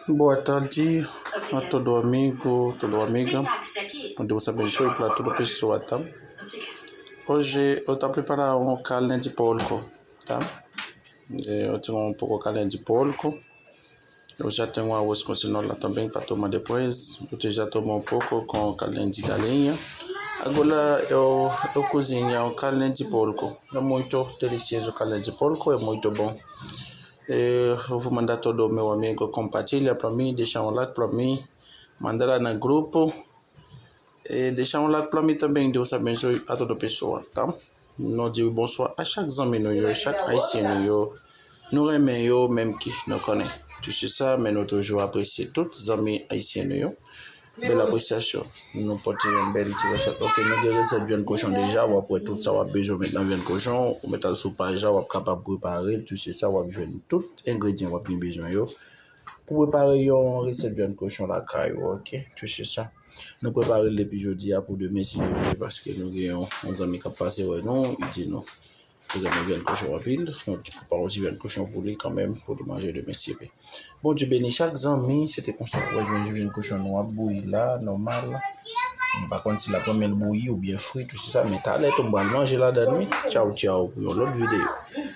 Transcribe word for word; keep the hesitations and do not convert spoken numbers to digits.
Boa tarde a todo amigo, toda amiga. Onde você abençoe para todo pessoa, tá? Hoje eu estou a preparar um carne de porco, tá? Eu tenho um pouco carne de porco. Eu já tenho arroz com cenoura também para tomar depois. Eu já tomo um pouco com carne de galinha. Agora eu, eu cozinho carne de porco. É muito delicioso carne de porco, é muito bom. Eu vou mandar todo o meu amigo compartilha para mim, deixar um like para mim, mandar lá no grupo. E deixar um like para mim também, Deus abençoe a toda pessoa, tá? Nou di bonswa a chak zanmi nou yo, chak ayisyen nou yo. Nou renmen yo menm ki nou konnen. Tu sais sa, men nou toujou apresye tout zanmi ayisyen nou yo. Bèl apresyasyon. Nou pote yon bèl ti resèt. Ok, nou gen resèt vyann kochon deja. W ap wè tout sa w ap bezwen met nan vyann kochon. Ou met al sou paj la, w ap kapab prepare l. Tu sais sa, w ap jwenn tout engredyan w ap gen bezwen yo pou prepare yon resèt vyann kochon lakay ou, ok? Tu sais sa. Nou prepare l depi jodi a pou demen, si Dye vle, paske nou gen yon, yon zanmi k ap pase wè nou, li di nou li renmen vyann kochon anpil, nou prepare yon ti vyann kochon pou li kanmenm, pou li manje demen, si Dye vle. Bondye beni chak zanmi, se te konsa, wè, vyann, vyann kochon nou ap bouyi la, nòmal. M pa konn si l ap renmen l bouyi oubyen fri, tu sais sa, men talè tou m pral manje ladan l, wi. Tchaw, tchaw, pou yon lòt videyo.